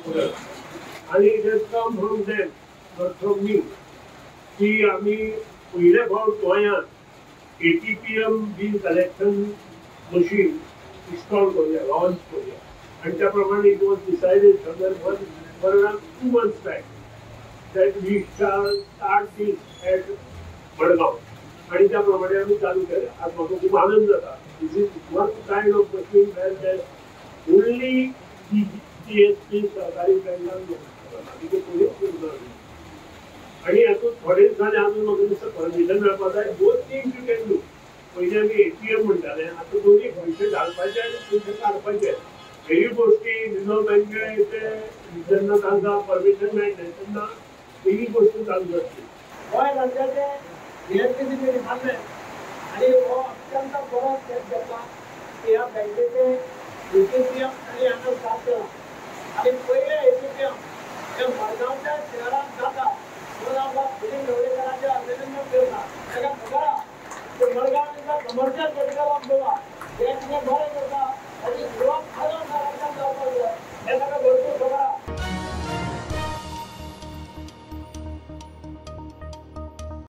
आनी it has come from them, not from me, की आमी पयले फावट गोंयांत ATPM bill collection machine install करूया, लॉन्च करूया. आनी त्या प्रमाणे it was decided somewhere 1 2 months back that we shall start this at Madgaon. आनी त्या प्रमाणे आमी चालू केलें. आज म्हाका खूब आनंद जाता. This is one kind of machine where that only GSP सहकारी बँकान बाकीचे कोणीच करना. आनी हातूंत थोडे दिसांनी अजून म्हाका दिसता परमिशन मेळपा जाय. Both things you can do. पयलीं आमी ATM म्हणटाले, आतां दोनी पयशे घालपाचे आनी पयशे काडपाचे हेही गोष्टी रिझर्व बँकेचे जेन्ना तांकां परमिशन मेळटलें तेन्ना ही गोष्ट चालू जातली. गोंय राज्याचे GSP department आनी हो अत्यंत बरो स्टेप घेतला की ह्या बँकेचे ATPM तांणी हांगा स्टार्ट केला आनी पयले ATPM हे मडगांवच्या शहरांत जाता म्हणून हांव